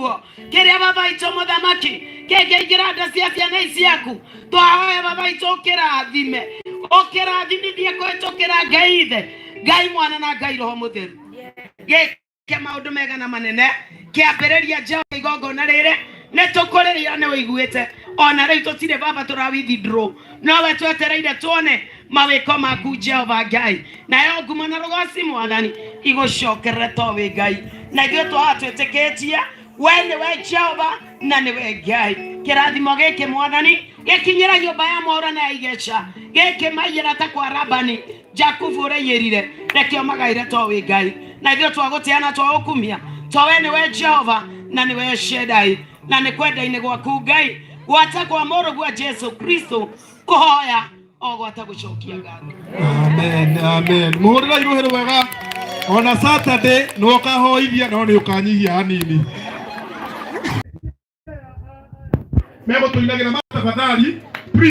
Gĩkuo kĩrĩa baba witũ mũthamaki kĩngĩingĩra nda cia ciana ici ciaku, twahoya baba witũ ũkĩrathime, ũkĩrathimithie kũhĩtũkĩra Ngai Ithe, Ngai Mwana na Ngai Roho Mũtheru. Gĩke maũndũ mega na manene. Kĩambĩrĩria Jehova igongona rĩrĩ nĩ tũkũrĩrĩra nĩ ũiguĩte, ona rĩu tũtirĩ baba tũra withdraw, nowe twetereire tuone mawĩko maku Jehova Ngai, nayo ngumo na rũgoci Mwathani igũcokerere to wĩ Ngai, na ithuĩ twaha twĩtĩkĩtie we nĩwe Jehova na nĩwe Ngai. Kĩrathimo gĩkĩ Mwathani gĩkinyĩra nyũmba ya Mwaũra na ya Igeca, gĩkĩ maiyĩra ta kwa Labani Jakubu ũraiyĩrire, reke ũmagaĩre to wĩ Ngai, na ithuĩ twagũtĩa na twagũkumia to we nĩwe Jehova na nĩwe Shaddai, na nĩ kwenda-inĩ gwaku Ngai gwata kwa mũrũguo Jesu Kristo kũhoya o gwata gũcokia ngatho. Amen, amen. Muhũrĩrai rũhĩ rwega. Ona Saturday nĩ ũkahoithia no nĩ ũkanyihia hanini. Megũtũinagĩra matafadhali.